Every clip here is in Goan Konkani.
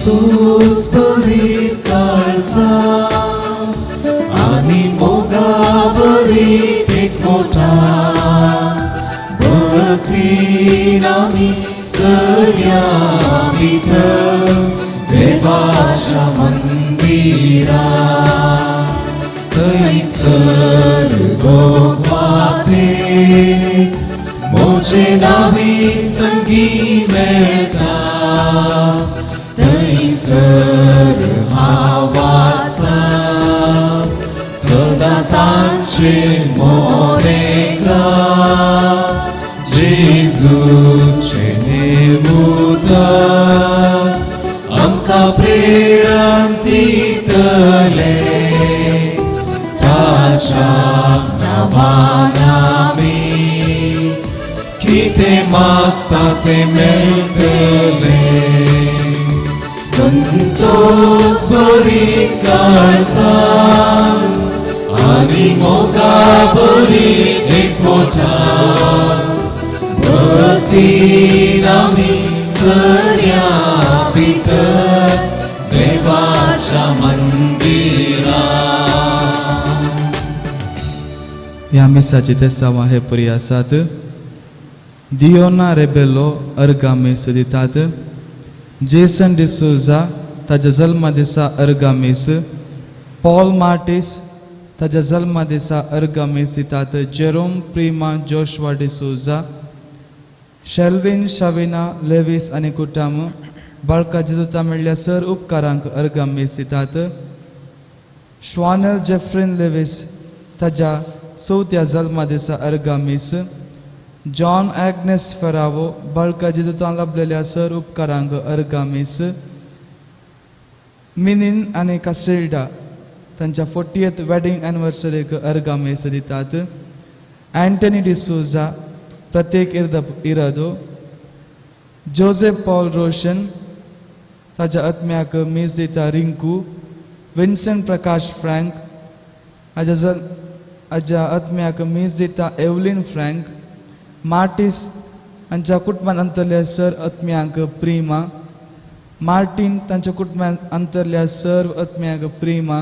संतोष बरी काळजा आनी मोगा बरी एकवटा भक्तीन आमी सगळ्या भितर देवाच्या मंदिरा थंयसर दोगवाते मोजे नावी संगी मेळटा थंयसर हांव आसा सदां तांचे मोरेका जेजूचें उतर आमकां प्रेरण दितलें ताच्या नांवान आमी कितें मागता तें मेळटलें संतोष बरी काळजान आनी मोगा बरी एकवटा भक्तीन आमी सगळ्या भितर देवाच्या मंदिरा. ह्या मिसाची तेसांवां हे परी आसात. दियोना रेबेलो अर्गा मीस दितात. जेसन डिसोजा ताज्या जल्मा दिसा अर्गा मीस. पॉल मार्टीस ताज्या जल्मा दिसा अर्गा मीस दितात. जेरोम प्रिमा जोशवा डिसोजा, शेल्विन शाविना लेवीस आनी कुटाम बाळका जेजुता मेळ्ळ्या सर उपकारांक अर्गा मीस दितात. श्वानल जेफ्रीन लेवीस ताज्या चवथ्या जल्मा दिसा अर्गा मीस. जॉन एग्नेस फेरावो बाळका जेजुतान लाभलेल्या सर उपकारांक अर्गा मीस. मिनीन आनी कासिल्डा तांच्या 40th wedding एनिवर्सरीक अर्गा मीस दितात. अँटनी डिसोजा, प्रत्येक इरादो, जोसेफ पॉल रोशन ताज्या आत्म्याक मीस दिता. रिंकू विन्संट प्रकाश फ्रँक हाज्या आत्म्याक मीस दिता. एवलीन फ्रँक मार्टीस हांच्या कुटुंबान अंतरल्या सर आत्म्यांक प्रिमा. मार्टीन तांच्या कुटुंबान अंतरल्या सर्व आत्म्यांक प्रिमा.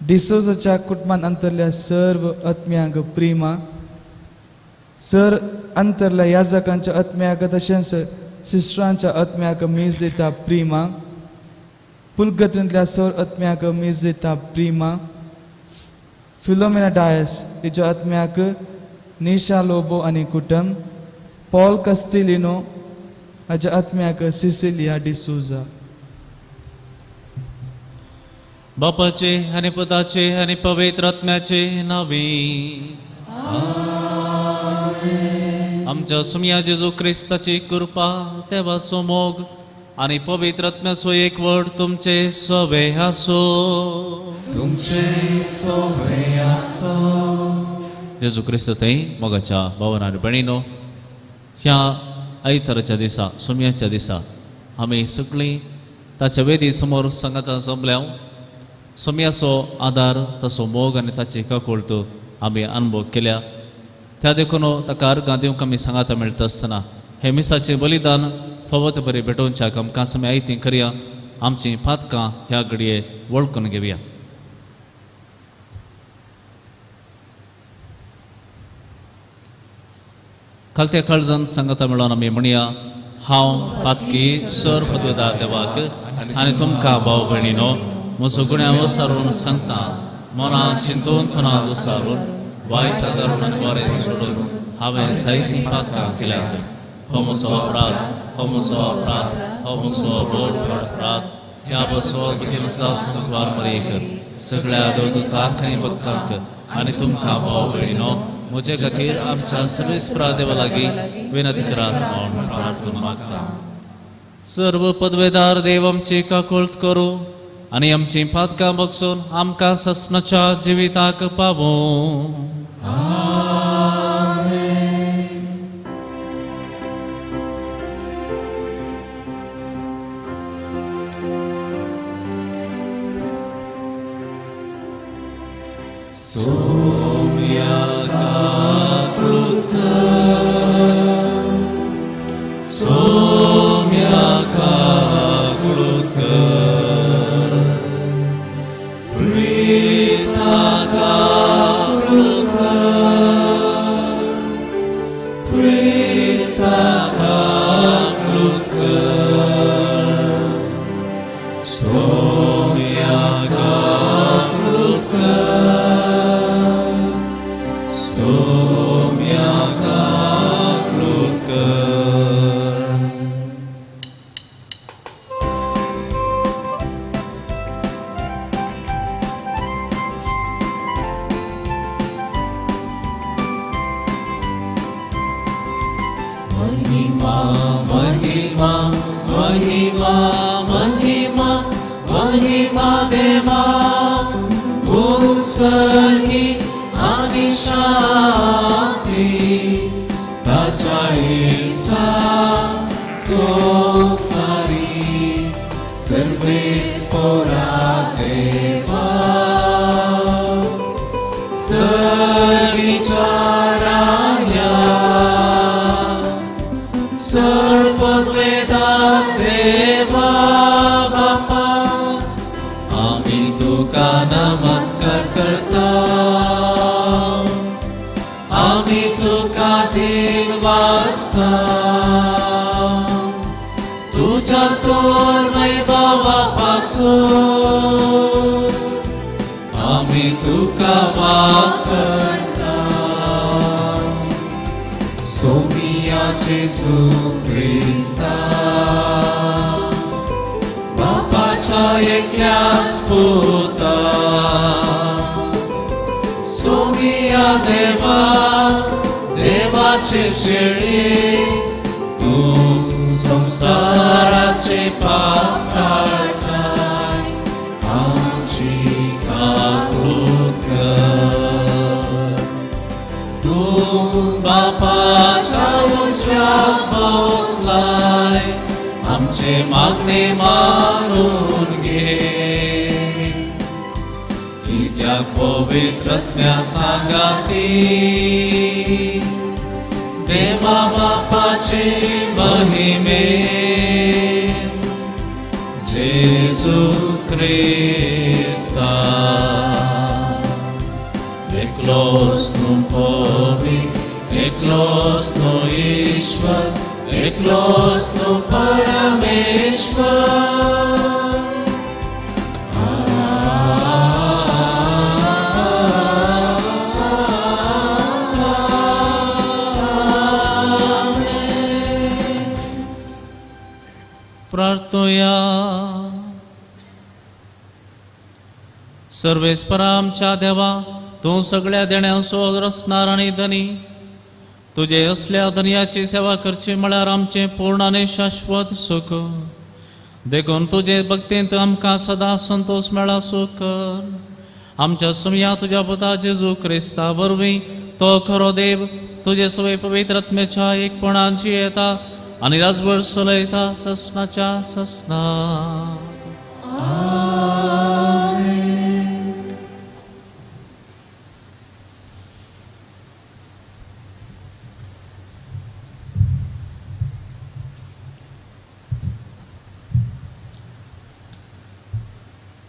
डिसोजाच्या कुटुंबान अंतरल्या सर्व आत्म्यांक प्रिमा. सर अंतरल्या याजकांच्या आत्म्याक तशेंच सिस्टरांच्या आत्म्याक मीस दिता प्रिमा. पुलगतींतल्या सर आत्म्याक मीस दिता प्रिमा. फिलोमेना डायस हिच्या आत्म्याक निशा लोबो आनी कुटम. पॉल कस्तिलिनो हाज्या आत्म्याक सिसिलिया डिसोजा. बापाचे आनी पुताचे आनी पवित्र आत्म्याचे नांवी. आमच्या सुमया जेजू क्रिस्ताची कृपा, देवाचो मोग आनी पवित्र आत्म्याचो एकवट तुमचे सवे आसो. तुमचे सवे आसो. जेजू क्रिस्त थंय मोगाच्या भावन आनी भयणीनो, ह्या आयताराच्या दिसा, सुमयाच्या दिसा आमी सगळीं ताच्या वेदी समोर सांगाता जमल्या. सोम्याचो आदार, ताचो मोग आनी ताची काकुळट आमी अनुभव केल्या. त्या देखून ताका अर्गां दिवंक आमी सांगाता मेळटा आसतना हे मिसाचें बलिदान फावो बरें भेटोवच्याक आमकां आमी आयतीं करया. आमचीं पातकां ह्या घडये वळखून घेवया. खालत्या काळजान सांगाता मेळोन आमी म्हणया, हांव पातकी सर पदवेदार देवाक आनी तुमकां भाव भयणीनो म्हजो गुण्यांव विचारून सांगता, मनां चिंतून तनां विचारून वायट करून आनी बरें सोडून हांवें जायतीं पातकां केल्यात. हो म्हजो अपराध, हो म्हजो अपराध, हो म्हजो व्हड व्हड अपराध. ह्या बसो सुखवार मरेक सगळ्या देवदूतांक आनी भक्तांक आनी तुमकां भाव भयणीनो म्हजे खातीर आमच्या सर्वेस्परा देवा लागीं विनंती करात म्हूण प्रार्थना मागता. सर्व पदवेदार देव आमची काकुळट करूं आनी आमची पातकां बगसून आमकां ससनाच्या जिविताक पावूं. सोम्या काकुळट सोम्या काकृत कर, सोम्या काकृत कर. महिमा महिमा महिमा महिमा महिमा देवा उत्सर्गी आणि शांती ताच्या इश्टा संसारी सर्वेस्पोरा देवा सर्विचाराया सर्पद्वेदा देवा बापा आमी तुका नमस्कार करता, आमी तुका देव वाचता, तुझ्या तोर वैभवा पासून आमी तुका वाकरता. सोमिया जेजू क्रिस्ता बापाच्या एकल्याच पुता, सोमिया देवा देवाचे शेळी तूं संवसाराचे पाप काडटाय आमची काकूत कर. तूं बापाच्या उजव्या बसलाय आमचे मागणे मानून घे, कित्याक पवित्र आत्म्या सांगाती देवा बापाचे महिमे जेजू क्रिस्ता एकलोच तूं पवित्र, एकलोच तूं ईश्वर, एकलोच तूं परमेश्वर. प्रार्थोया. सर्वेस्परा आमच्या देवा, तूं सगळ्या देण्यांचो रचणार आनी धनी, तुजे असल्या धनयाची सेवा करची म्हळ्यार आमचें पूर्ण आनी शाश्वत सुख. देखून तुजे भक्तींत आमकां सदां संतोश मेळा सुख कर. आमच्या समया तुज्या पुता जेजू क्रिस्ता वरवीं तो खरो देव तुजे सवय पवित्र आत्म्याच्या एकपणाची येता आनी राजभर चलयता ससनाच्या ससनात.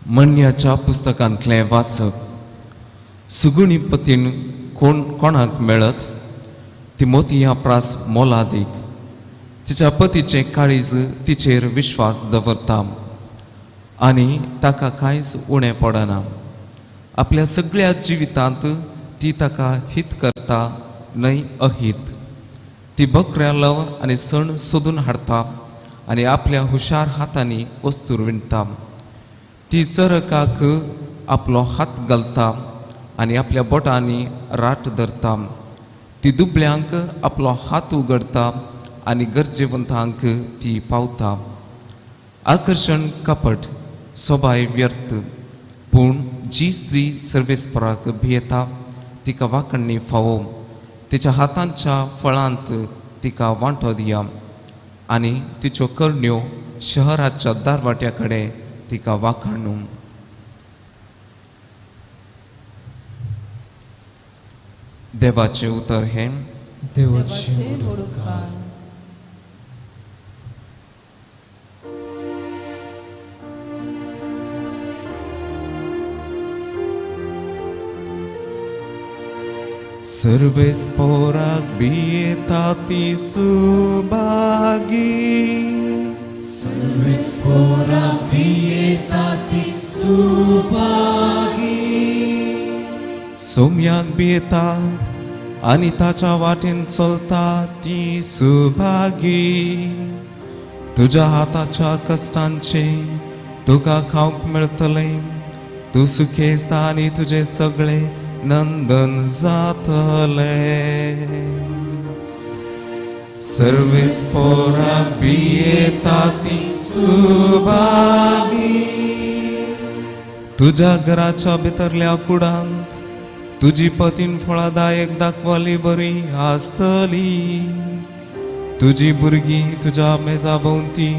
म्हणण्याच्या पुस्तकांतलें वाचप. सुगुणी पतीन कोण कोणाक मेळत ती मोतया प्रास मोलादीक, तिच्या पतीचें काळीज तिचेर विश्वास दवरता आनी ताका कांयच उणें पडना. आपल्या सगळ्या जिवितांत ती ताका हित करता न्हय अहित. ती बकऱ्यां लव आनी सण सोदून हाडटा आनी आपल्या हुशार हातांनी वस्तूर विणटा. ती चरकाक आपलो हात घालता आनी आपल्या बोटांनी राट धरता. ती दुबळ्यांक आपलो हात उगडता आनी गरजेवंतांक ती पावता. आकर्शण कपट सोबाय व्यर्थ, पूण जी स्त्री सर्वेस्पराक भियेता तिका वाकण्णी फावो. तिच्या हातांच्या फळांत तिका वांटो दिया आनी तिच्यो करण्यो शहराच्या दारवाट्या कडेन तिका वाखाणू. देवाचें उतर हें. देवाचें उपकार. सर्वेस्पोराक भियेता ती सुभागी, सर्वेस्पोराक भियेता ती सुभागी. सोम्याक भियेतात आनी ताच्या वाटेन चलता ती सुभागी. तुज्या हाताच्या कश्टांचे तुका खावंक मेळटलें, तूं सुखेस्ता आनी तुजें सगळें नंदन जातलें. सर्वेस्पोराक भियेता ती सुभागी. तुज्या घराच्या भितरल्या कुडांत तुजी पतीन फळादायक दाखवाली बरी आसतली. तुजी भुरगीं तुज्या मेजा भोंवती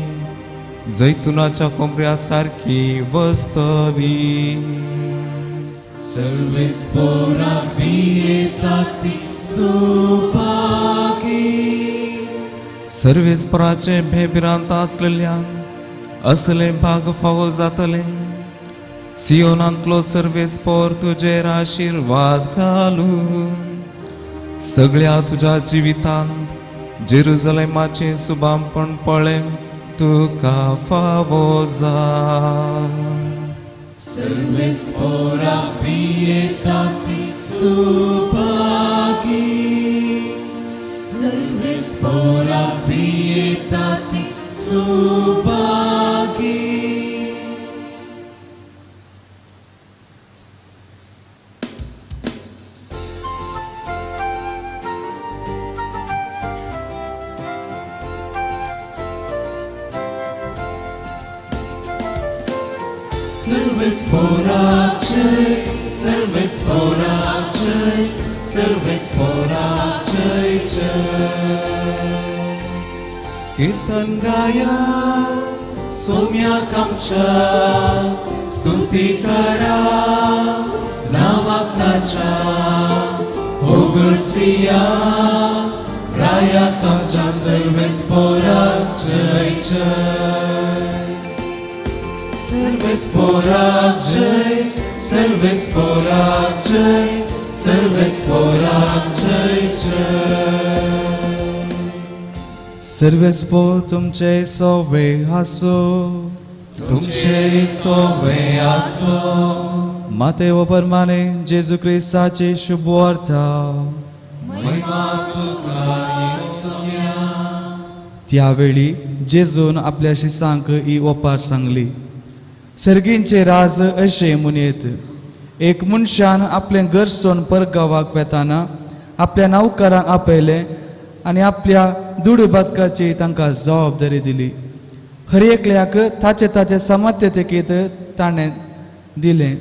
जैतुनाच्या कोंबऱ्या सारकी वसतली. सर्वेस्पोराक भियेता ती सुभागी. सर्वेस्पोराचे भेभिरांत आसलेल्यांक असले भाग फावो जातले. सियोनांतलो सर्वेस्पोर तुजेर आशिर्वाद घालू. सगळ्या तुज्या जिवितांत जेरुजलेमाचें सुबामपण पळय तुका फावो जा. सर्वेस्पोराक भियेता ती सुभागी. सर्वेस्पोराक भियेता ती सुभागी. सर्वेस्पोराक जय, सर्वेस्पोराक जय, सर्वेस्पोराक जय जय. कीर्तन गाया सोम्याक आमच्या, स्तुती करा नावाक ताच्या, होगळसिया रायाक आमच्या सर्वेस्पोराक जय जय. सर्वेस्पोराक जय, सर्वेस्पोराक जय, सर्वेस्पोराक जय जय. सर्वेस्पोर तुमचे सोवे आसो. तुमचे सोवे आसो. मातेव परमाने जेजू क्रिस्ताची शुभवार्ता. महिमा तुका येसुया. त्यावेळी जेजून आपल्या शिसांक ही ओपार सांगली. सर्गींचे राज अशें म्हणयेत, एक मनशान आपलें घर सोडून परगांवाक वेताना आपल्या नौकरांक आपयलें आनी आपल्या दुडू बादकाची तांकां जबाबदारी दिली. हर एकल्याक ताचे ताचे सामर्थ्य तेकीत ताणें दिलें.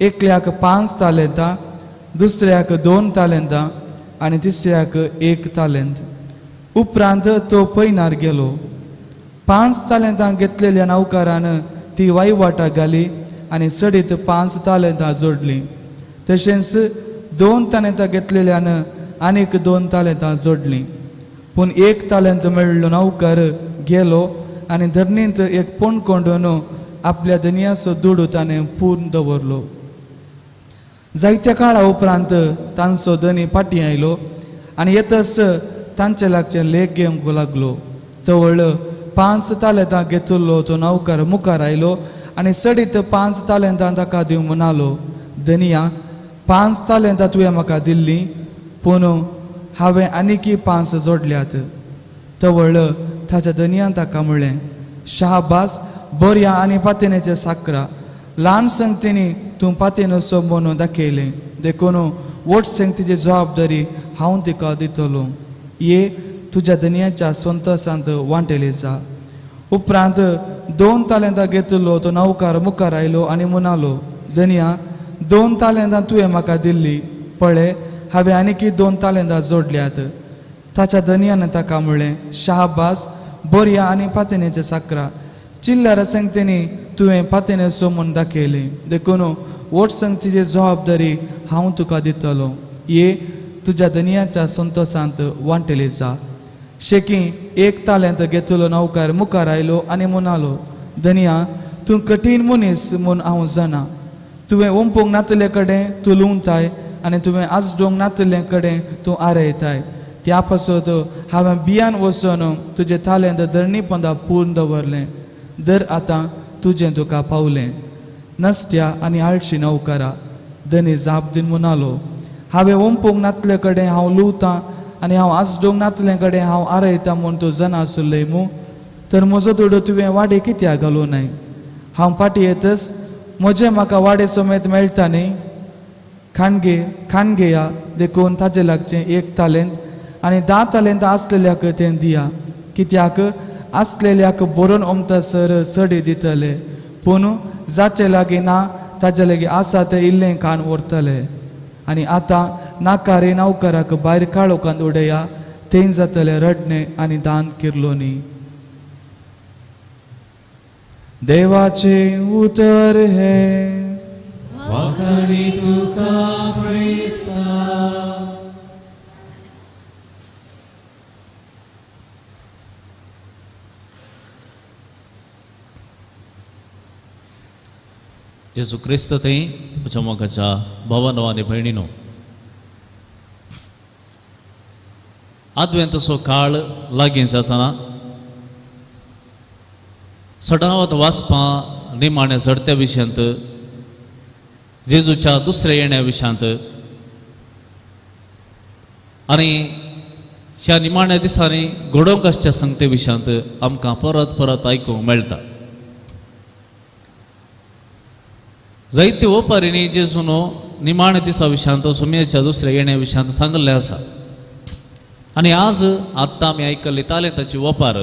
एकल्याक 5 तालेंतां, दुसऱ्याक 2 तालेंतां आनी तिसऱ्याक 1 तालेंत. उपरांत तो पयनार गेलो. 5 तालेंतां घेतलेल्या नौकरान ती वायवाटा घाली आनी सडीत 5 तालेंतां जोडलीं. तशेंच 2 तालेंतां घेतलेल्यान आनीक 2 तालेंतां जोडलीं. पूण 1 तालेंत मेळ्ळो नौकर गेलो आनी धरणींत एक पोण कोंडून आपल्या धनयाचो दुडू ताणें पूर्ण दवरलो. जायत्या काळा उपरांत तांचो धनी फाटीं आयलो आनी येतच तांचे लागचें लेख घेवंक लागलो. तवळ 5 तालेंतां घेतिल्लो तो नौकर मुखार आयलो आनी सडीत 5 तालेंतां ताका दिवंक म्हणालो, धनया 5 तालेंतां तुवें म्हाका दिल्लीं, पूण हांवें आनीकी 5 जोडल्यात. तवळ ताच्या धनयान ताका म्हणलें, शाबास, बऱ्या आनी पातेनेचे साकरा, ल्हान संगतींनी तूं पातेनसो म्हणून दाखयलें, देखून व्हड संगतीची जबाबदारी हांव तिका दितलो. ये तुज्या धनयाच्या संतोशांत वांटेली जा. उपरांत 2 तालेंतां घेतिल्लो तो नौकर मुखार आयलो आनी म्हणालो, धनया 2 तालेंतां तुवें म्हाका दिल्ली, पळय हांवें आनीकी 2 तालेंतां जोडल्यात. ताच्या धनयान ताका म्हणलें, शाबास, बऱ्या आनी पातेनेचे साकरा, चिल्लर संगतींनी तुवें पातेनेचो म्हूण दाखयलें, देखून व्हड संगतीची जबाबदारी हांव तुका दितलो. ये तुज्या धनयाच्या संतोशांत वांटेली जा. शेकी 1 तालेंत घेतिल्लो नौकर मुखार आयलो आनी म्हणालो, धनया तूं कठीण मनीस म्हूण हांव जाणा. तुवें ओंपूंक नातिल्ले कडेन तूं लुंवताय आनी तुवें आजडोवंक नातिल्ले कडेन तूं आरयताय. त्या पासत हांवें बियान वचून तुजें तालेंत धरणी पोंदा पूर्ण दवरलें. दर आतां तुजें तुका पावलें. नसत्या आनी आळशी नवकरा, धनी जाप दिवन म्हणालो, हांवें ओंपूंक नातले कडेन हांव लुवतां आनी हांव आसडूंक नातले कडेन हांव आरयतां म्हूण तूं जाणा आसुल्लय मू? तर म्हजो दुडू तुवें वाडे कित्याक घालूं न्हय? हांव फाटीं येतच म्हजें म्हाका वाडे समेत मेळटा न्ही? खाणगे खाणगेया, देखून ताजे लागचें 1 तालेंत आनी 10 तालेंत आसलेल्याक तें दिया. कित्याक आसलेल्याक बरोवन ओमतासर सडी दितले, पूण जाचे लागीं ना ताजे लागीं आसा तें इल्लें कान व्हरतले. आनी आतां नाकारी नवकराक भायर काळोखांत उडया, थंय जातलें रडणें आनी दांत किर्लोनी. देवाचें उतर हें. वाखाणी तुका क्रिस्ता. जेजू क्रिस्त थंय म्हज्या मोगाच्या भावानो आनी भयणीनो, आदवेंतसो काळ लागीं जातना सडावत वाचपां निमाण्या झडत्या विशयांत, जेजूच्या दुसऱ्या येण्या विशयांत आनी ह्या निमाण्या दिसांनी घडोवंक आसच्या संगते विशयांत आमकां परत परत आयकूंक मेळटा. जायते ओपारींनी जेजून निमाण्या दिसा विशयांत, सोम्याच्या दुसऱ्या येण्या विशयांत सांगिल्लें आसा. आनी आज आत्तां आमी आयकल्ली तालेंताची ओपार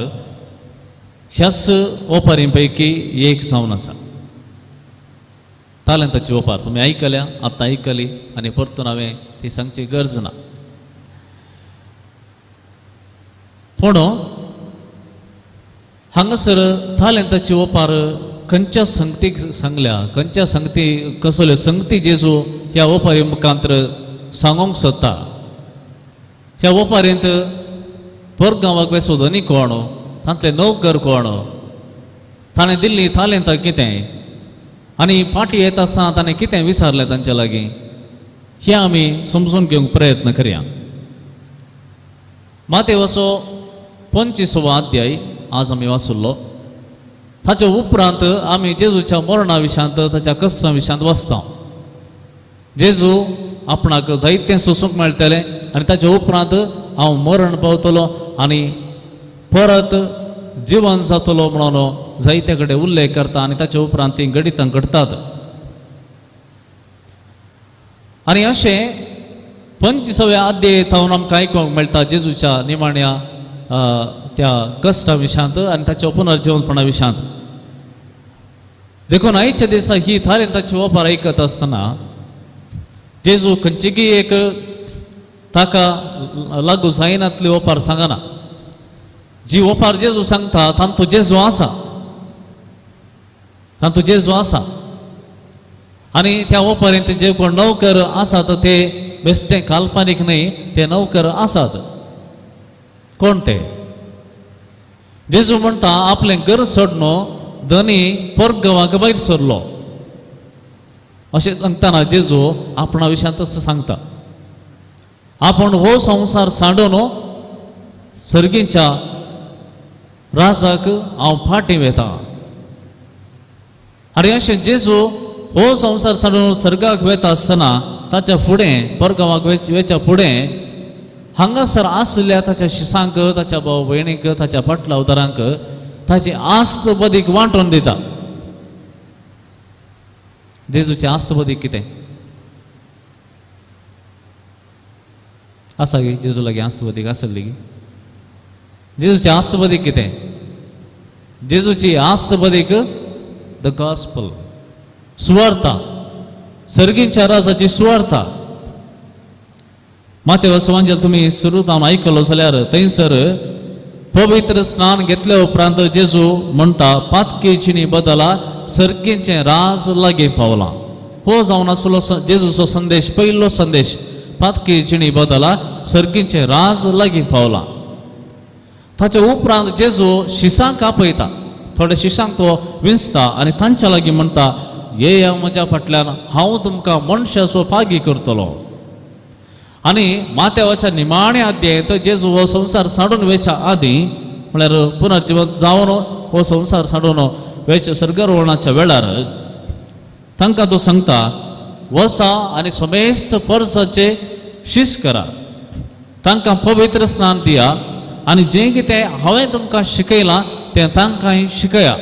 ह्याच ओपारीं पैकी एक जावन आसा. तालेंताची ओपार तुमी आयकल्या, आत्तां आयकली आनी परतून हांवें ती सांगची गरज ना. पूण हांगासर तालेंताची ओपार खंयच्या संगतीक सांगल्या, खंयच्या संगती कसल्यो संगती जेजू ह्या ओपारी मुखांतर सांगूंक सोदता. ह्या ओपारींत परगांवाक बेसो धनी कोण, तांतले नोकर कोण, ताणें दिल्ली तालेंतां कितें आनी फाटीं येता आसतना ताणें कितें विचारलें तांचे लागीं, हें आमी समजून घेवंक प्रयत्न करया. मातेवाचो 25वो अध्याय आज आमी वाचुल्लो. ताचे उपरांत आमी जेजूच्या मरणा विशयांत, ताच्या कश्टां विशयांत वाचता. जेजू आपणाक जायतें सोसूंक मेळटलें आनी ताचे उपरांत हांव मरण पावतलो आनी परत जिवन जातलो म्हणून जायते कडेन उल्लेख करता आनी ताचे उपरांत तीं घडितां घडटात. आनी अशें 25व्या अध्याय थावन आमकां आयकूंक मेळटा जेजूच्या निमाण्या त्या कश्टां विशयांत आनी ताच्या पुनर्जिवनपणा विशयांत. देखून आयच्या दिसा ही तालेंताची ओपार आयकत आसतना जेजू खंयचीगी एक ताका लागू जायनातली ओपार सांगना. जी ओपार जेजू सांगता तांतू जेजू आसा, तांतू जेजू आसा. आनी त्या ओपारींत जे कोण नोकर आसात ते बेश्टे काल्पनीक न्हय, ते नोकर आसात. कोण ते? जेजू म्हणटा आपलें घर सोडून धनी परगांवाक भायर सरलो. अशें सांगतना जेजू आपणा विशयांत तशें सांगता, आपूण हो संवसार सांडून सर्गीच्या राजाक हांव फाटीं वेता. आनी अशें जेजू हो संवसार सांडून सर्गाक वेता आसतना ताच्या फुडें परगांवाक वेच्या फुडें हांगासर आसल्या ताच्या शिसांक, ताच्या भाव भयणीक, ताच्या फाटलावदारांक ताची आस्त बदीक वांटून दिता. जेजूची आस्त बदीक कितें आसा गी? जेजू लागीं आस्त बदीक आसली गी? जेजूची आस्त बदीक कितें? जेजूची आस्त बदीक the gospel, सुवार्ता, सर्गींच्या राजाची सुवार्ता. मातेवाचो वांजेल तुमी सुरू जावन आयकलो जाल्यार थंयसर पवित्र स्नान घेतले उपरांत जेजू म्हणटा पातकेचिनी बदला सर्गींचें राज लागीं पावलां. हो जावन आसलो जेजूचो संदेश, पयलो संदेश, पातकेचिनी बदला सर्गींचें राज लागीं पावलां. ताचे उपरांत जेजू शिसांक आपयता, थोडे शिसांक तो विंचता आनी तांच्या लागीं म्हणटा, येया म्हज्या फाटल्यान, हांव तुमकां मनशाचो पागी करतलो. आनी मातेवाच्या निमाण्या अध्यायांत जेजू हो संवसार सांडून वेच्या आदीं, म्हळ्यार पुनर्जिवन जावन हो संवसार सांडून वेच्या सर्गारोहणाच्या वेळार तांकां तो सांगता, वसा आनी समेस्त परसाचे शिस करा, तांकां पवित्र स्नान दिया आनी जें कितें हांवें तुमकां शिकयलां तें तांकांय शिकया.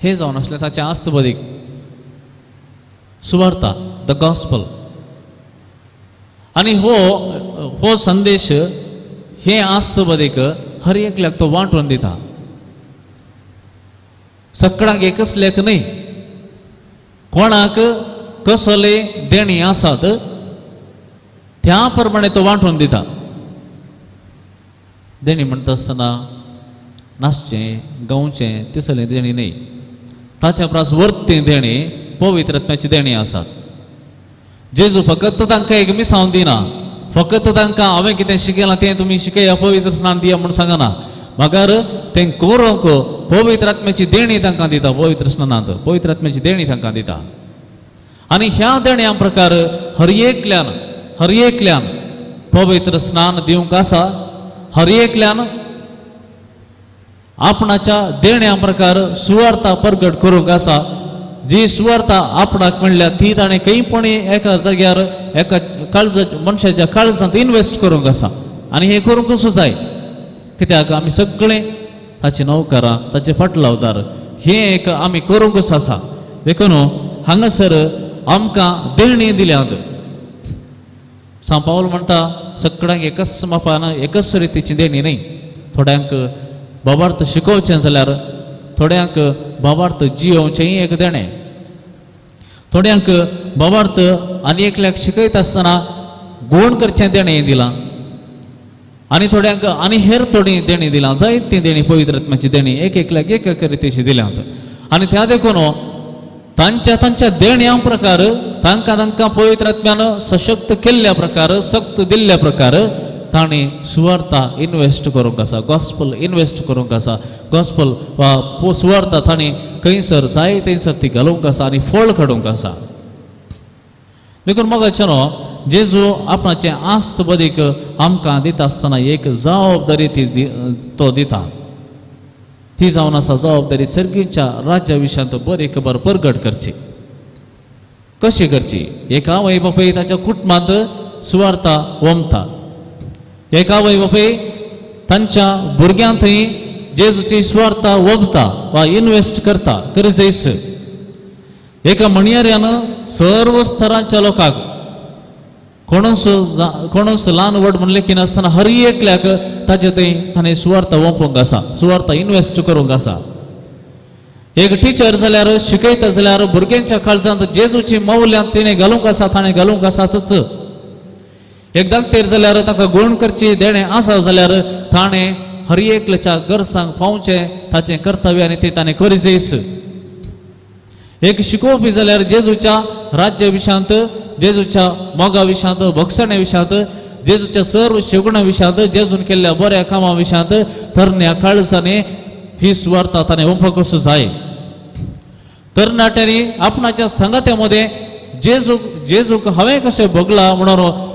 हें जावन आसलें ताचें आस्तबदीक सुवार्ता, the gospel. आनी हो हो संदेश हे आस्तबदीक हर एकल्याक तो वांटून दिता. सगळ्यांक एकच लेख न्हय, कोणाक कसले देणी आसात त्या प्रमाणे तो वांटून दिता. देणी म्हणटा आसतना नाचचें गावचें तिसलें देणी न्हय, ताच्या परस वर्ती देणी पवित्र आत्म्याची देणी आसात. जेजू फकत तांकां एक मिसावन दिना, फकत तांकां हांवें कितें शिकयलां तें तुमी शिकया पवित्र स्नान दिया म्हूण सांगना, मगर तें करूंक पवित्र आत्म्याची देणी तांकां दिता. पवित्र स्नानांत पवित्र आत्म्याची देणी तांकां दिता. आनी ह्या देण्या प्रकार हर एकल्यान हर एकल्यान पवित्र स्नान दिवंक आसा. हर एकल्यान आपणाच्या देण्या प्रकार सुवार्ता प्रगट करूंक आसा. जी सुवार्ता आपणाक म्हणल्या ती ताणें खंयपणी एका जाग्यार एका काळजा मनशाच्या काळजांत इनवेस्ट करूंक आसा. आनी हें करूंक कसो जाय, कित्याक आमी सगळे ताचे नवकरां ताचे फाटलावदार, हें एक आमी करूंकच आसा. देखून हांगासर आमकां देणी दिल्यात. सांव पावल म्हणटा सगळ्यांक एकच मापान एकच रितीची देणी न्हय, थोड्यांक बाबार्थ शिकोवचें जाल्यार थोड्यांक बाबार्थ जियोवचेंय एक देणें, थोड्यांक बाबार्थ आनी एकल्याक शिकयता आसतना गुण करचें देणें दिलां, आनी थोड्यांक आनी हेर थोडीं देणीं दिलां. जायतीं देणीं पवित्र आत्म्याची देणीं एक एकल्याक एक एक रितीची दिल्यांत. आनी त्या देखून तांच्या तांच्या देण्या प्रकार तांकां तांकां पवित्र आत्म्यान सशक्त केल्ल्या प्रकार सक्त दिल्ल्या प्रकार तांणी सुवार्ता इनवेस्ट करूंक आसा, गॉस्पल इनवेस्ट करूंक आसा. गॉस्पल वा सुवार्ता तांणी खंयसर जाय थंयसर ती घालूंक आसा आनी फळ काडूंक आसा. देखून मोगाचें न्हू जेजू आपणाचें आस्त बदीक आमकां दिता आसतना एक जबाबदारी ती तो दिता, ती जावन आसा जबाबदारी सर्गीच्या राज्या विशयांत बरी खबर परगट करची. कशी करची? एका आवय बापूय ताच्या कुटुंबांत सुवार्ता वमता, एका आवय बापूय तांच्या भुरग्यां थंय जेजूची सुवार्ता वमता वा इनवेस्ट करता गरजेस. एका म्हणयाऱ्यान सर्व स्तरांच्या लोकांक कोणूच कोणूच ल्हान व्हड म्हूण लेखिनासतना हर एकल्याक ताजे थंय ताणें सुवार्ता वोंपूंक आसा, सुवार्ता इनवेस्ट करूंक आसा. एक टिचर जाल्यार शिकयता जाल्यार भुरग्यांच्या काळजांत जेजूची मौल्यां तिणें घालूंक आसा, ताणें घालूंक आसातच. एक दाक्तेर जाल्यार ताका गुण करची देणें आसा जाल्यार ताणें हर एकल्याच्या गरजांक पावचें ताचें कर्तव्य आनी तें ताणें करीजयस. एक शिकोवपी जाल्यार जेजूच्या राज्य विशयांत, जेजूच्या मोगा विशयांत, भोगसण्या विशयांत, जेजूच्या सर्व शेगुणा विशयांत, जेजून केल्ल्या बऱ्या कामां विशयांत तरण्या काळजांनी ही सुवार्ता ताणें वंपकूच जाय. तरणाट्यांनी आपणाच्या सांगात्या मदें जेजूक जेजूक हांवें कशें भोगलां म्हणून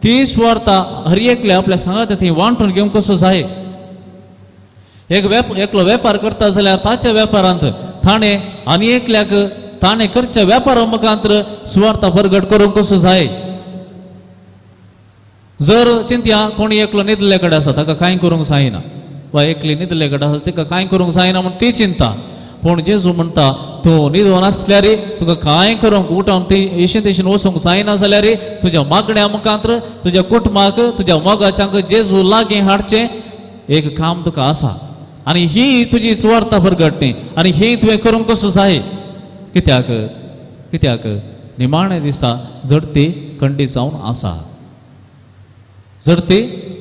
ती सुवार्ता हर एकल्या आपल्या सांगात्या थंय वांटून घेवंक कसो जाय. एक एकलो वेपार करता जाल्यार ताच्या वेपारांत ताणें आनी एकल्याक ताणें करच्या वेपारा मुखांत सुवार्ता परगट करूंक कसो जाय. जर चिंतया कोणी एकलो न्हिदले कडेन आसा ताका कांय करूंक जायना वा एकली न्हिदले कडेन आसा तिका कांय करूंक जायना म्हूण ती चिंता, पूण जेजू म्हणटा तूं न्हिदून आसल्यार तुका कांय करूंक उठोवन ती येशीन तेशीन वचूंक जायना जाल्यार तुज्या मागण्या मुखांत तुज्या कुटुंबाक तुज्या मोगाच्यांक जेजू लागीं हाडचें एक काम तुका आसा आनी ही तुजी सुवार्ता परगट न्ही आनी ही तुवें करूंक कसो जाय. कित्याक कित्याक निमाणे दिसा जडती कंडी जावन आसा, जडती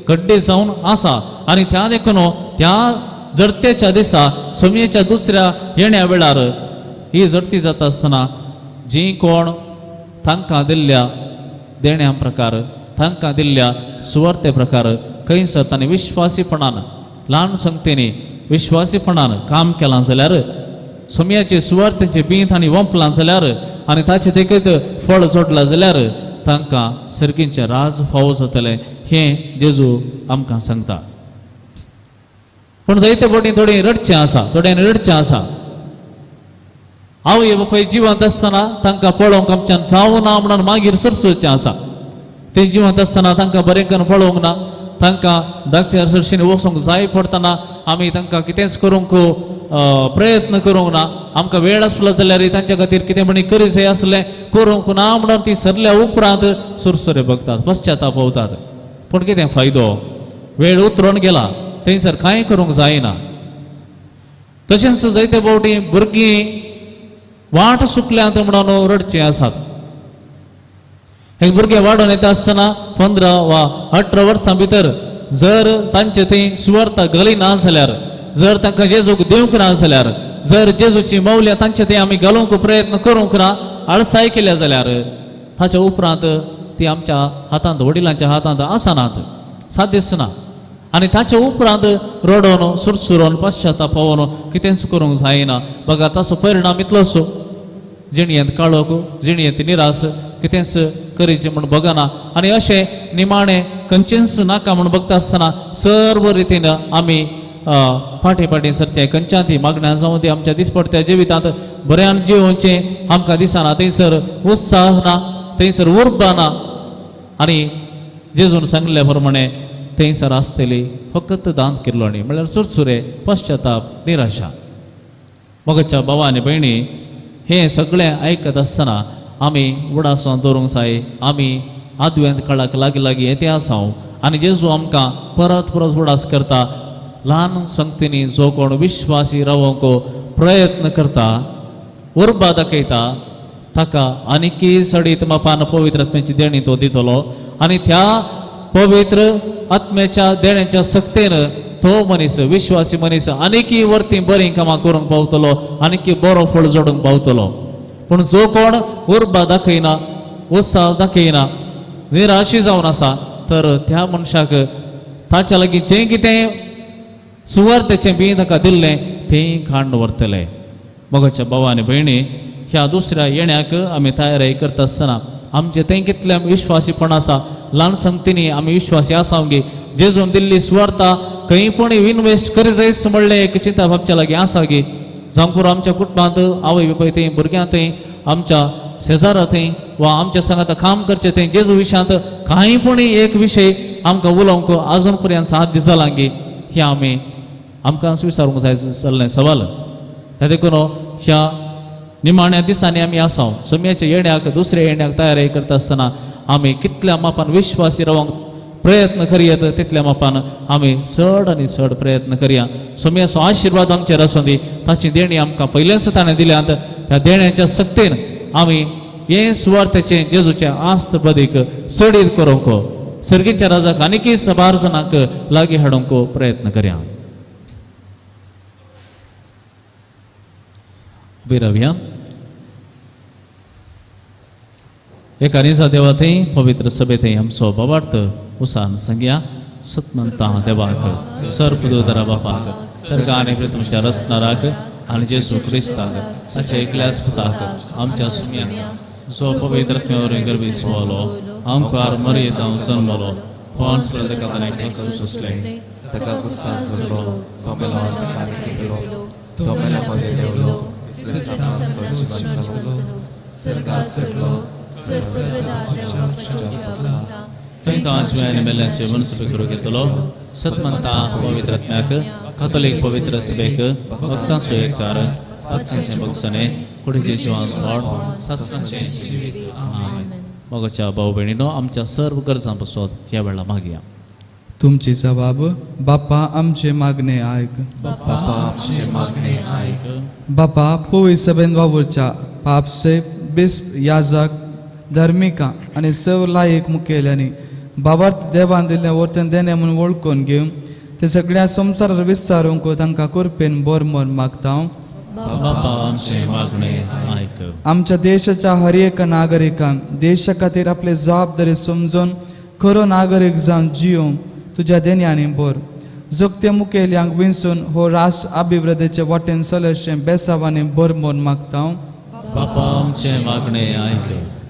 गड्डे जावन आसा. आनी त्या देखून त्या जडतेच्या दिसा सोमयेच्या दुसऱ्या येण्या वेळार ही जडती जाता आसतना जी कोण तांकां दिल्ल्या देण्या प्रकार तांकां दिल्ल्या सुवार्ते प्रकार खंयसर तांणी विश्वासीपणान ल्हान संगतींनी विश्वासीपणान काम केलां जाल्यार सोमयाचे सुवार्तेचे बीं तांणी वंपलां जाल्यार आनी ताचे देखीत फळ जोडलां जाल्यार तांकां सर्गींचें राज फावो जातलें हें जेजू आमकां सांगता. पूण जायते फावटी थोडी रडचें आसा, थोड्यांनी रडचें आसा. आवय बापाय जिवंत आसतना तांकां पळोवंक आमच्यान जावं ना म्हणून मागीर सुरसुरचें आसा. ते जिवंत आसतना तांकां बरें करून पळोवंक ना, तांकां धाकट्या सरशीन वचूंक जाय पडटना आमी तांकां कितेंच करूंक प्रयत्न करूंक ना. आमकां वेळ आसलो जाल्यार तांच्या खातीर कितें म्हणी करी जाय आसलें करूंक ना म्हणून ती सरल्या उपरांत सुरसुरे बगतात, पश्चाताप वतात. पूण कितें फायदो, वेळ उतरून गेला, थंयसर कांय करूंक जायना. तशेंच जायते फावटी भुरगीं वाट सुकल्यांत म्हणून रडचीं आसात. एक भुरगें वाडोवन येता आसतना 15 वा 18 वर्सां भितर जर तांचे थंय सुवार्थ घाली ना जाल्यार, जर तांकां जेजूक दिवंक ना जाल्यार, जर जेजूची मौल्यां तांचे थंय आमी घालूंक प्रयत्न करूंक ना, आळसाय केल्या जाल्यार ताच्या उपरांत ती आमच्या हातांत, वडिलांच्या हातांत आसनात, साध्यच ना. आनी ताच्या उपरांत रडोवन सुरसुरोन पश्चाताप पावोन कितेंच करूंक जायना. बघा ताचो परिणाम इतलोसो, जिणयेंत काळोख, जिणयेंत निरास, कितेंच करीचें म्हूण बगना. आनी अशें निमाणें खंयचेंच नाका म्हूण बगता आसतना सर्व रितीन आमी फाटीं फाटीं सरचें. खंयच्या ती मागण्यां जावं ती आमच्या दिसपडत्या जिवितांत बऱ्यान जिवोवचें आमकां दिसना. थंयसर उत्साह ना, थंयसर उर्बा ना. आनी जेजून सांगल्या प्रमाणे थंयसर आसतली फकत दांत किर्लोणी, म्हणल्यार सुरसुरे, पश्चाताप, निराशा. मोगाच्या भावा आनी भयणी, हें सगळें आयकत आसतना आमी उडासां दवरूंक जाय. आमी आदव्यांत काळाक लागीं लागीं येते आसा आनी जेजू आमकां परत परत उडास करता. ल्हान संगतींनी जो कोण विश्वासी रावंक प्रयत्न करता, उर्बा दाखयता, ताका आनीकय सडीत मापान पवित्र आत्म्याची देणी तो दितलो. आनी त्या पवित्र आत्म्याच्या देण्याच्या सक्तेन तो मनीस, विश्वासी मनीस आनीकय वरती बरीं कामां करूंक पावतलो, आनीकय बरो फळ जोडूंक पावतलो. पूण जो कोण उर्बा दाखयना, उत्साह दाखयना, निराशी जावन आसा, तर त्या मनशाक ताच्या लागीं जें कितें सुवार्थेचें बी ताका दिल्लें तें खांड व्हरतलें. मोगाच्या भावा आनी भयणी, ह्या दुसऱ्या येण्याक आमी तयारी करता आसतना आमचें तें कितलें विश्वासीपण आसा, ल्हान संगतींनी आमी विश्वासी आसा गे, जेजून दिल्ली सुवार्ता खंय पूण इनवेस्ट करी जायच म्हणलें एक चिंता आमच्या लागीं आसा गे. जावं पुरो आमच्या कुटुंबांत आवय बापाय थंय, भुरग्यां थंय, आमच्या शेजारा थंय वा आमच्या सांगात काम करचें थंय जेजू विशयांत कांय पूण एक विशय आमकां उलोवंक आजून पर्यंत साध्य जालां गे, हें आमी आमकां विचारूंक जाय जाल्लें सवाल. त्या देखून ह्या निमाण्या दिसांनी आमी आसा सोम्याच्या येण्याक, दुसऱ्या येण्याक तयारी करता आसतना आमी कितल्या मापान विश्वासी रावंक प्रयत्न करयत तितल्या मापान आमी चड आनी चड प्रयत्न करया. सोम्याचो आशिर्वाद आमचेर आसूं दी. ताची देणी आमकां पयलेंच ताणें दिल्यांत. ह्या देण्याच्या सक्तेन आमी हें सुवार्थेचें जेजूचें आस्त बदीक चडीत करूंक, सर्गीच्या राजाक आनीकय सबार जाणांक लागीं हाडूंक प्रयत्न करया. उबी रावया. एका निजा देवा थंय पवित्र सभे थंय आमचो बाबार्थ उसान सांगया. सतमंता देवाक, सर्पदोदरा बापाक, सर्ग आनी पृथ्वीच्या रचणाराक आनी जेजू क्रिस्ताक ताच्या एकल्याच पुताक आमच्या सुम्याक, जो पवित्र आत्म्या गर्भी सुवालो, आमकार मरयेत हांव जन्मलो, पोंस ताका ताणें कश्ट सोंसले, ताका कुर्सान सोडलो, तो मेलो आनी ताका खेपलो, तो मेल्या मदें देंवलो, तिसऱ्या दिसा तो जिवंत जालो, सर्गार चडलो, थंय तो आजव्या आनी मेल्ल्याचे मनसुबे करूंक येतलो. सतमंता पवित्र आत्म्याक, कातोलीक पवित्र सभेक, भक्तांचो एकतार, भक्तांचें भोगसणें, कुडीचें जिवान वाड, सासणाचें जिवीत. आमेन. मोगाच्या भाव भयणीनो, आमच्या सर्व गरजां पासत ह्या वेळार मागया. तुमची जबाब बापा आमचे मागणे आयक. बापा आमचे मागणे आयक. बापा पवित्र सभेन वावुरच्या पापसे बिस्प, याजक, धार्मिकां आनी सर्व लायक मुखेल्यांनी बाबार्थ देवान दिल्लें वर्तन देणें म्हूण वळखून घेवन ते सगळ्या संवसारार विस्तारूंक तांकां कृपेन बोर म्हूण मागता. बापा आमचे मागणे आयक. आमच्या देशाच्या हर एका नागरिकांक देशा खातीर आपली जबाबदारी समजून खरो नागरीक जावन जियोवंक तुज्या देण्यांनी भर. जोगते मुखेल्यांक विंचून हो राष्ट्र अभिवृद्धीचे वाटेन चलशें बेसावांनी भर म्हूण मागता. बापा आमचे मागणे आयक.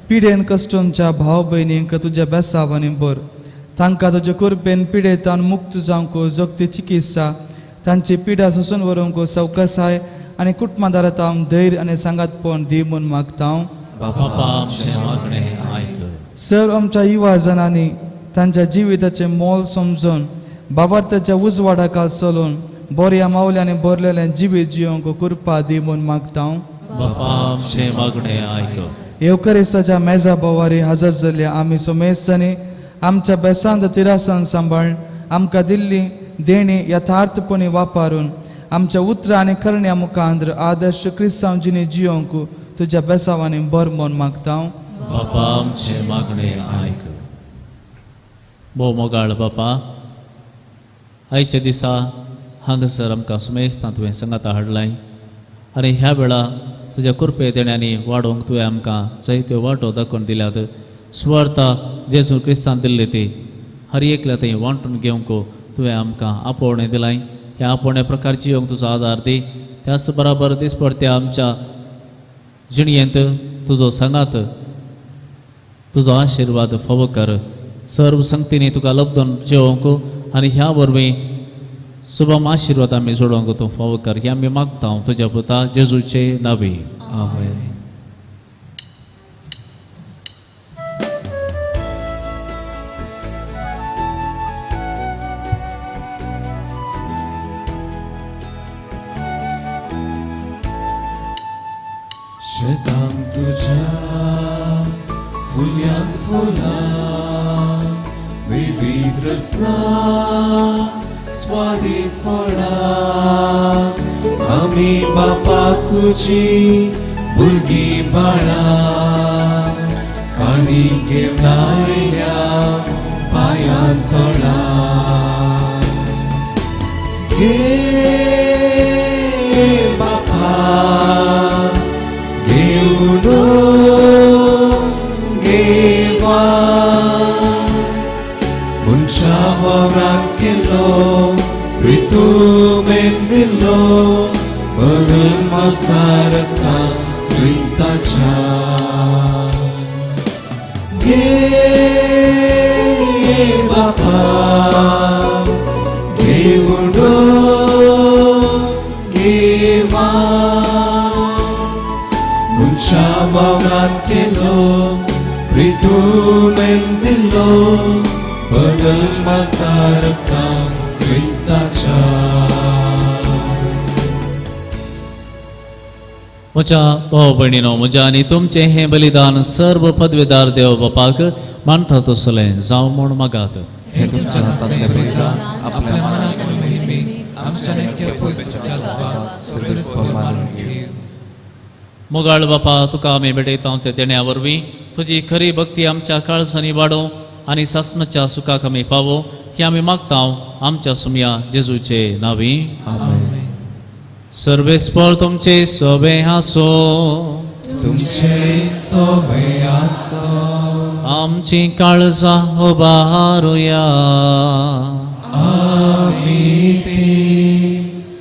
पिडेन कस्टमच्या भाव भयणींक तुज्या बेसावांनी भर. तांकां तुजे कृपेन पिडेतान मुक्त जावंक जोगती चिकित्सा तांची पिडा सोसून व्हरूंक सवकसाय आनी कुटुंबादारात हांव धैर्य आनी सांगातपण दी म्हूण मागता. बापा आमचें मागणें आयक. सर आमच्या युवा जणांनी तांच्या जिविताचें मोल समजून बाबार्थाच्या उजवाडाखाल चलून बऱ्या मावल्यांनी भरलेलें जिवीत जियोंक कृपा दी म्हूण मागता. बापा आमचें मागणें आयक. येवकरिस्ताच्या मेजा बोवारी हजर जाल्ल्या आमी सोमेस्तांनी आमच्या बेसांत तिरासान सांबाळ आमकां दिल्ली देणी यथार्थपणी वापरून आमच्या उतरां आनी करण्या मुखांद्र आदर्श क्रिस्तांव जिणे जियोंक तुज्या बेसावांनी बर म्हूण मागता. बापा आमचें मागणें आयक. भोव मोगाळ बापा, आयच्या दिसा हांगासर आमकां सुमेस्तां तुवें सांगाता हाडलाय आनी ह्या वेळा तुज्या कृपे देण्यांनी वाडोवंक तुवें आमकां जायत्यो वाटो दाखोवन दिल्यात. सुवार्ता जेजू क्रिस्तान दिल्ली ती हर एकल्या थंय वांटून घेवंक तुवें आमकां आपोवणें दिलाय. ह्या आपोवण्या प्रकारची येवंक तुजो आदार दी. त्याच बराबर दिसपडत्या आमच्या जिणयेंत तुजो सांगात तुजो आशिर्वाद फावो कर. सर्व संगतींनी तुका लब्दून जेवंक आनी ह्या वरवीं शुभम आशिर्वाद आमी जोडोवंक तूं फावो कर. हें आमी मागता तुज्या पुता जेजूचे नांवी. आमेन. शेतां तुज्या फुल्यांत फुलां विविध रसना स्वादीक फळां आमी बापा तुजी भुरगीं बाळां काणी घेवन आयल्या पांयां तळां. घे बापा घेवन घेवा मनशा वावराक केलो प्रितुमेन दिलो बदल मासारता क्रिस्ताच्या. घे बापा घेवन घेवा मनशा वावरात केलो प्रितुमेन दिलो बदल मासारता क्रिस्ताच्या. म्हज्या भाव भयणीनो, म्हज्या आनी तुमचें हें बलिदान सर्व पदवेदार देव बापाक मानता तसलें जावं म्हूण मागात. हें तुमच्या हातांतलें बलिदान आपल्या मनाक आनी मोहिमेक आमच्या नेत्या पयसाच्या देवाक सर्वेस्पर मानून घेवं. मोगाळ बापा, तुका आमी भेटयता ते देण्या वरवीं तुजी खरी भक्ती आमच्या काळजांनी वाडोवं आनी सासणाच्या सुखाक आमी पावो हें आमी मागता आमच्या सुमया जेजूचे नांवी. आमेन. सर्वेस्पर तुमचे सोबे आसो. तुमचे सोबे आसो. आमची काळजां उबारुया. आमी ती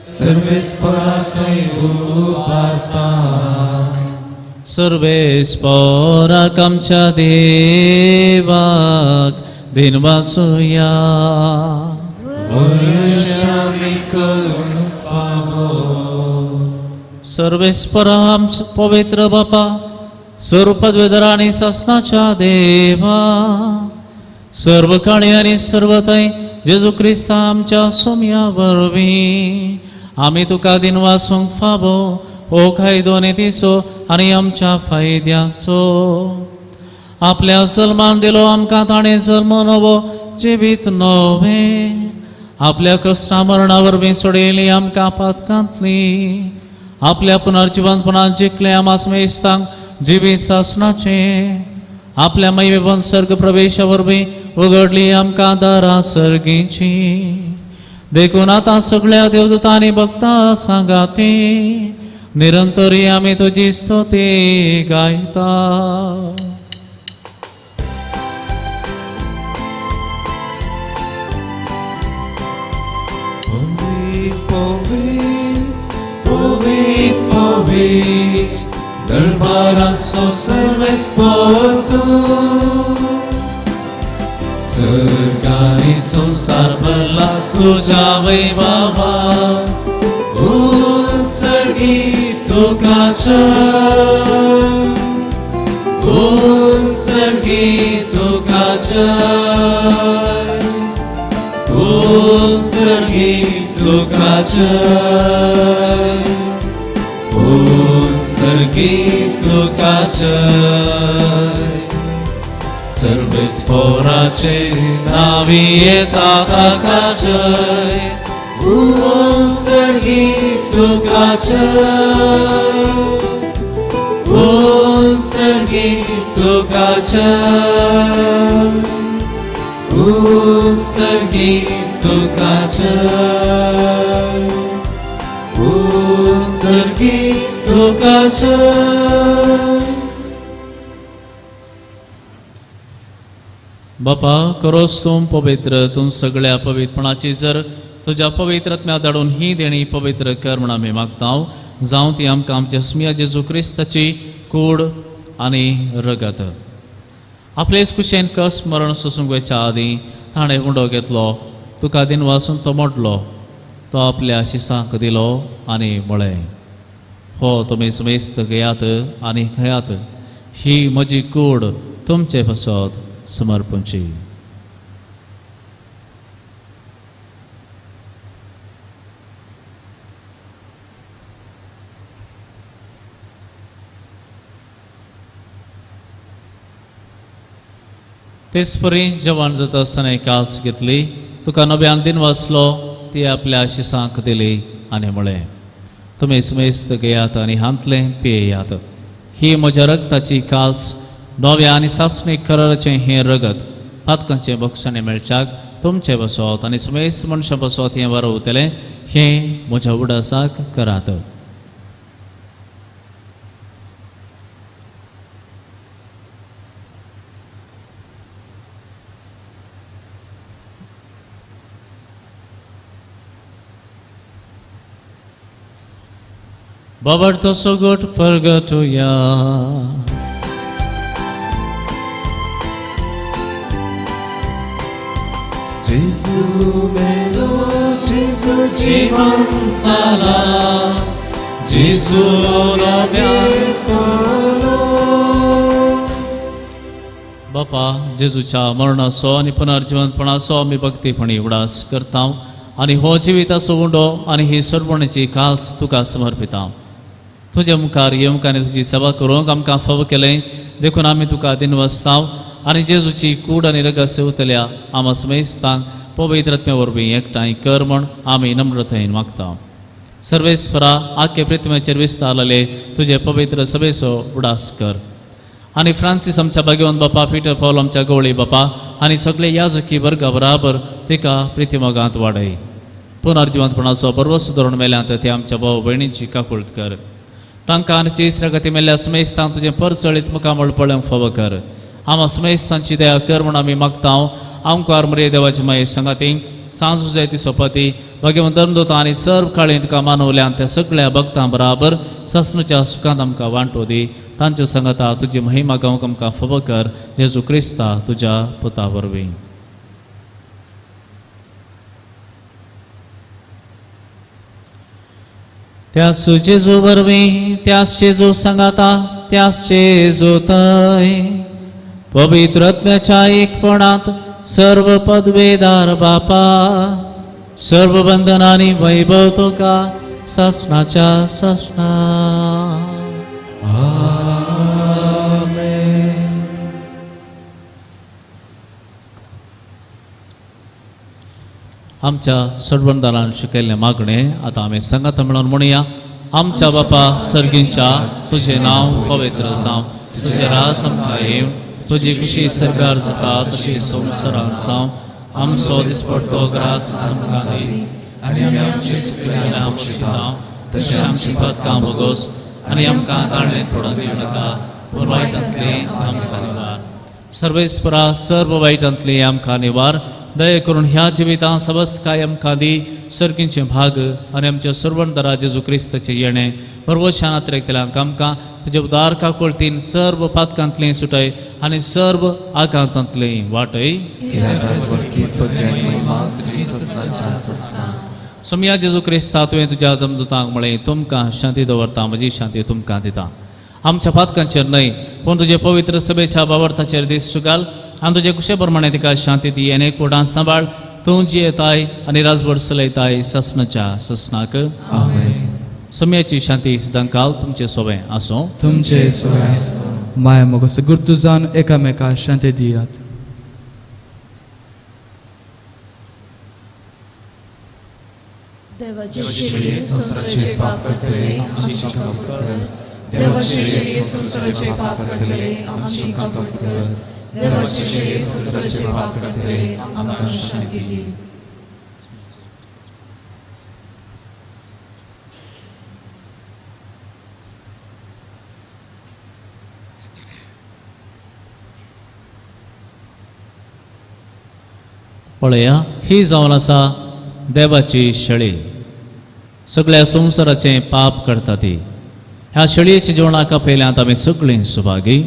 सर्वेस्परा थंय उबारता. सर्वेस्पराक आमच्या देवाक दिनवासुया. वर्षांनी करूंक फावो. सर्वेस्परा आमच्या पवित्र बापा, सर्व पदवेदार आनी सासणाच्या देवा, सर्व काळी आनी सर्व थंय जेजू क्रिस्ता आमच्या सोम्या वरवीं आमी तुका दिनवासूंक फावो हो कायदो नितीचो आनी आमच्या फायद्याचो. आपल्या जल्मान दिलो आमकां ताणें जल्म नवो जिवीत नवें, आपल्या कश्टा मरणा वरवीं सोडयली आमकां पातकांतली, आपल्या पुनर्जिवनपणान जिखलें आमास मेस्तांक जिवीत सासणाचें, आपल्या महिमेपण सर्ग प्रवेशा वरवीं उगडली आमकां दारां सर्गीची. देखून आतां सगळ्या देवदूतांनी भक्ता सांगाती निरंतरी आमी तुजी स्तुती गायता. पवीत पवीत पवीत पवीत दरबाराचो सर्वेस्पर तूं, सरकारी संसार भरला तुझ्या वैभवा उत्सर्गी तुका जय उत्सर्गी तुका जय उत्सर्गी तुका जय उत्सर्गी तुका जय सर्वेस्पोराचे नावी येता ताका जय उत्सर्गी तुका जय उत्सर्गी तुका जय उत्सर्गी तुका जय उत्सर्गी तुका जय. बापा करोस तूं पवित्र तूं सगळ्या पवित्रपणाची जर तुज्या पवित्र आत्म्या धाडून ही देणी पवित्र कर म्हण आमी मागता. जावं ती आमकां आमच्या स्मिया जेजू क्रिस्ताची कूड आनी रगत. आपलेच कुशेन कस मरण सोसूंक वयच्या आदीं ताणें उंडो घेतलो, तुका दिनवासून तो मोडलो, तो आपल्या शिसांक दिलो आनी म्हळें, हो तुमी समेस्त घेयात आनी खेयात, ही म्हजी कूड तुमचे पासत समर्पणची. तेचपरी जेवण जाता आसतना काल्स घेतली, तुका नव्यान दिन वाचलो, ती आपल्या शिसांक दिली आनी म्हळें, तुमी समेस्त घेयात आनी हांतलें पियेयात, ही म्हज्या रगताची काल्स, नव्या आनी सासणीक कराराचें हें रगत पातकांचें बक्षाणें मेळच्याक तुमचें बसत आनी समेस्त मनशां बसत हें बरोवतलें, हें म्हज्या उडासाक करात. बाबर्तो सोगोट परगटुया. जेजू मेलो, जेजू जीवन जाला, जेजू नव्यातलो. बापा जेजूच्या मरणाचो आनी पुनर्जिवंतपणाचो आमी भक्तीपणी उडास करता आनी हो जिविताचो उंडो आनी ही सरवणेची काल्स तुका समर्पिता. तुज्या मुखार येवंक आनी तुजी सेवा करूंक आमकां फावो केलें देखून आमी तुका दिनवासता आनी जेजूची कूड आनी रगत सेवतल्या आमा समेस्तांक पवित्र आत्म्या वरवीं एकठांय कर म्हण आमी नम्रतायेन मागता. सर्वेस्परा आख्खे पृथ्वीचेर विस्तारलेले तुजे पवित्र सभेचो उडास कर आनी फ्रांसीस आमच्या भाग्यवंत बापा, पिटर पावल आमच्या गवळी बापा आनी सगळे याजकी वर्गा बराबर तिका प्रितीमोगांत वाडय. पुनर्जिवंतपणाचो बरवस धरून मेल्यांत ते आमच्या भाव भयणींची काकूळत कर. तांकां आनी तिसऱ्या गती मेल्ल्या समेस्तांक तुजें परचळीत मुखामळ पळोवंक फावो कर. आमा समेस्तांची दया कर म्हूण आमी मागता. आमकार मरे देवाची माये सांगाती सांजू जाय ती सोपाती भाग्यवंत धर्मदूत आनी सर्व काळें तुका मानवल्यान त्या सगळ्या भक्तां बराबर सासणूच्या सुखांत आमकां वांटो दी. तांच्या सांगाता तुजी महिमा गावंक आमकां फावो कर. जेजू क्रिस्ता तुज्या पुता वरवीं. त्यास जेजू वरवीं, त्यास जेजू सांगाता, त्यास जेजू थंय पवित्र आत्म्याच्या एकपणांत सर्व पदवेदार बापा, सर्व बंधनांनी वैभव तुका सासणाच्या सासणाक. आमेन. आमच्या सर्वंदारान शिकयल्लें मागणें आतां आमी सांगाता म्हणून म्हणया. आमच्या बापा सर्गींच्या, तुजें नांव पवित्र जावं, तुजें राज आमकां येवं, तुजी खुशी सरकार जाता तशी संवसारांत जावं. आमचो दिसपडतो ग्रास आमकां दी आनी आमी आमचे चुकलेल्या बक्षिता तशें आमची पदकां भोगोस आनी आमकां ताळणेंत पडून दिवं नाका, पूण वायटांतलें आमकां निवार. सर्वेस्परा सर्व वायटांतलें आमकां निवार. दया करून ह्या जिवितांत समस्तकाय आमकां दी. सर्गींचे भाग आनी आमच्या सर्वंदरा जेजू क्रिस्ताचें येणें बरवशान अतिरेकतल्यांक आमकां तुज्या उदार काकुळतीन सर्व पातकांतलें सुटय आनी सर्व आकांतांतलें वाटय. सोमया जेजू क्रिस्ता, तुवें तुज्या दमदुतांक म्हळें, तुमकां शांती दवरता, म्हजी शांती तुमकां दिता. आमच्या पातकांचेर न्हय पूण तुजे पवित्र सभेच्या बावडताचेर दिश्ट घाल आनी तुजे कुशे प्रमाणे तिका शांती दी आनी एकवटान सांबाळ. तूं जियेताय आनी राजवट चलयताय ससनाच्या ससनाक. सोम्याची शांती सदांकाल तुमचे सोबें आसूं. तुमचे सोय माया मोगो गुर्तू जावन एकामेका शांती दियात. देवाचे शेळये संवसाराचे पाप करतले आमची काकूट कर. देवाचे शेळये संवसाराचे पाप करतले आमची काकूट कर. देवाचे शेळये संवसाराचे पाप करतले आमकां शांती दी. पळया, ही जावन आसा देवाची शेळी, सगळ्या संवसाराचें पाप करता ती. ह्या शेळयेच्या जेवणाक आपयल्यांत आमी सगळीं सुभागी.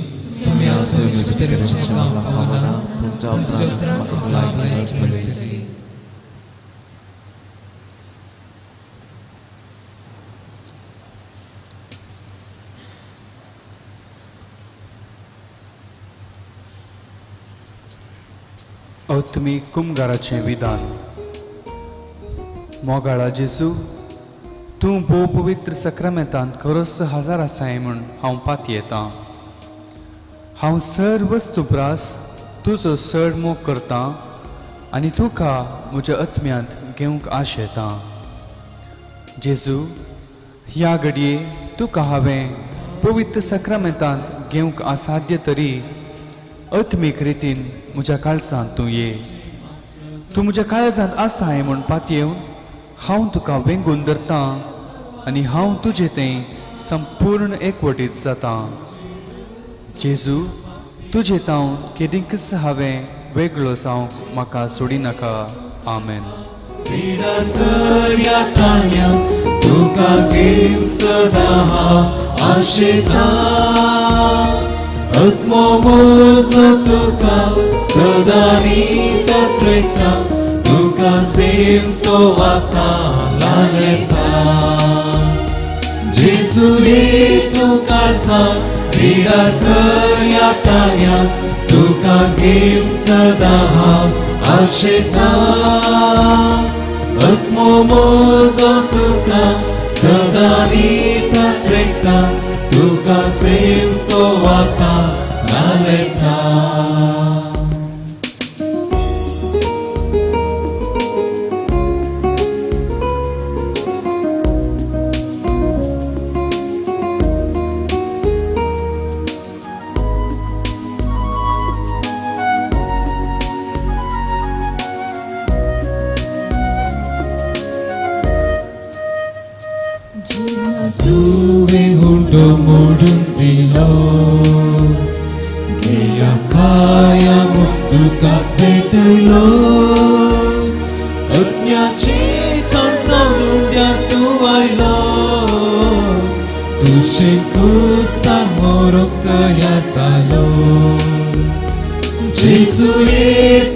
अत्मीक कुमगाराचें विधान. मोगाळा जेजू, तूं भोव पवित्र सक्रामेंतांत खरोच हजार आसाय म्हूण हांव पातयेतां. हांव सर वस्तू प्रास तुजो चड मोग करतां आनी तुका म्हज्या आत्म्यांत घेवंक आशेतां. जेजू, ह्या घडये तुका हांवें पवित्र सक्रामेंतांत घेवंक असाध्य तरी आत्मीक रितीन म्हज्या काळजांत तूं ये. तूं म्हज्या काळजांत आसाय म्हूण पातयेवन हांव तुका वेंगून धरतां आनी हांव तुजें तें संपूर्ण एकवटीत जातां. जेजू, तुजें तावन केदींकच हांवें वेगळो जावंक म्हाका सोडिनाका. आमेन. तुका घेवन सदां हांव आशेतां. आत्मो म्हजो तुका सदां तत्रेता, तुका सेम तो आतां लायता. जेजू रे तूं काळजांत पिडा कर तान्या, तुका घेवन सदां हांव आशेतां. आत्मो म्हजो तुका सदां तत्रेता, तुका सेम तो आतां लायता. तुवें हुंडो मोडून दिलो, घेया काया म्हूण तुकाच भेटयलो. अज्ञाचे काळजां उंड्या तूं आयलो, कुशीन कुसा मोरूंक तयार जालो. जेजू ये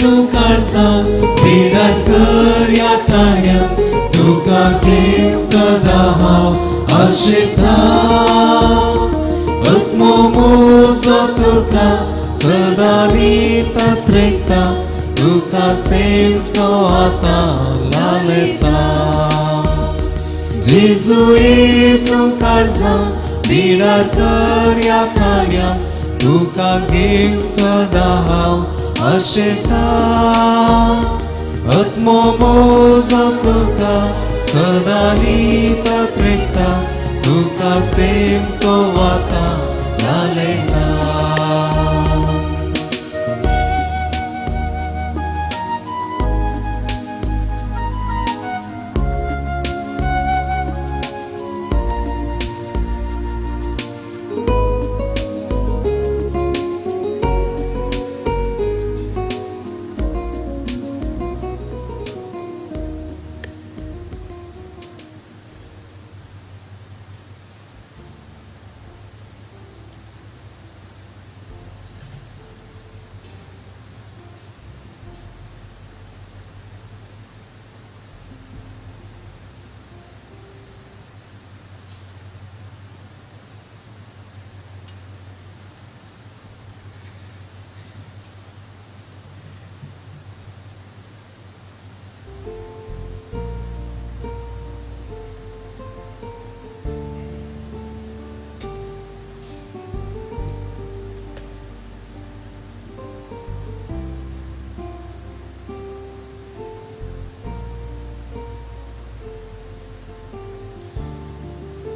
तूं काळजां पिडा कर ह्या तान्या, तुका घेवन सदां हांव आशेतां. आत्मो म्हजो तुका सदां तत्रेता, तुका सेमचो आतां लायता. जेजू ये तूं काळजां पिडा कर ह्या तान्या, तुका घेवन सदां हांव आशेतां. आत्मो म्हजो तुका सदां तत्रेता, तुका सेम तो आतां लायता.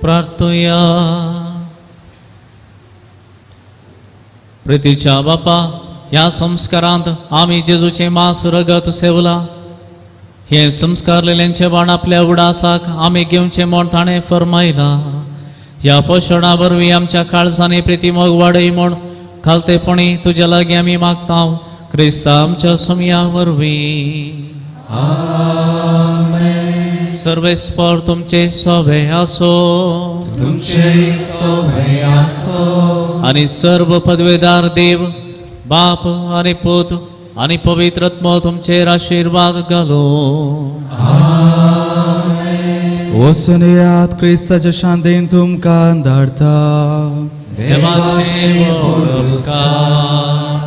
प्रार्थुया. प्रितीच्या बापा, ह्या संस्कारांत आमी जेजूचें मांस रगत सेवला. हे संस्कारलेल्यांचे बाण आपल्या उडासाक आमी घेवचें म्हूण ताणें फरमायलां. ह्या पोशणा वरवीं आमच्या काळजांनी प्रिती मोग वाडय म्हूण खालतेपणी तुज्या लागीं आमी मागता, क्रिस्ता आमच्या समया वरवीं. सर्वेस्पर तुमचे सोबे आसो, तुमचे सोबे आसो. आनी सर्व पदवेदार देव बाप आनी पूत आनी पवित्र आत्मो तुमचेर आशिर्वाद घालो. वचून येयात, क्रिस्ताच्या शांतीन तुमकां धाडटा. देवाचे उपकार.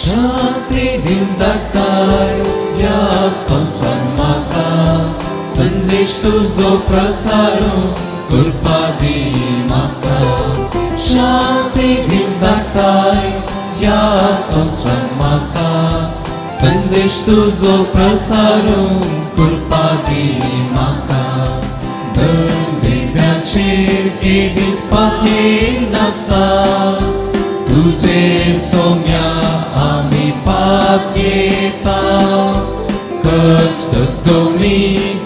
शांती दिवन धाडटाय ह्या संवसार म्हाका, संदेश तुजो प्रसारू कृपा दी म्हाका. शांती दिवन धाडटाय ह्या संवसार म्हाका, संदेश तुजो प्रसारू कृपा दी म्हाका. दिव्याचेर केदीच पातयेन नासता, तुजेर सोम्या आमी पातयेता. कश्ट दोनी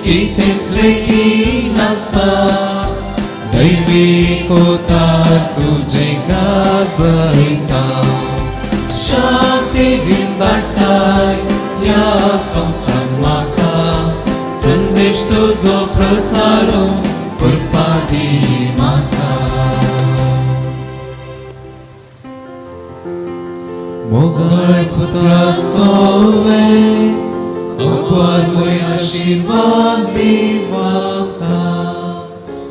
कितेंच लेखिनासता, दैवीक उतार तुजें गाजयता. शांती दिवन धाडटाय ह्या संवसारांत म्हाका, संदेश तुजो प्रसारू कृपा दी म्हाका. मोगळ पुत्रा सोवे उपवार मुळे आशीर्वाद दिवाका.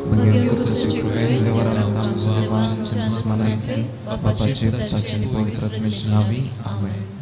मागीर क्रिस्ताचे कृपेन देवान आमकां आमच्या देवाच्या दुस्मानांतल्यान बापाचे, पुताचे आनी पवित्र आत्म्याच्या नांवी. आमेन.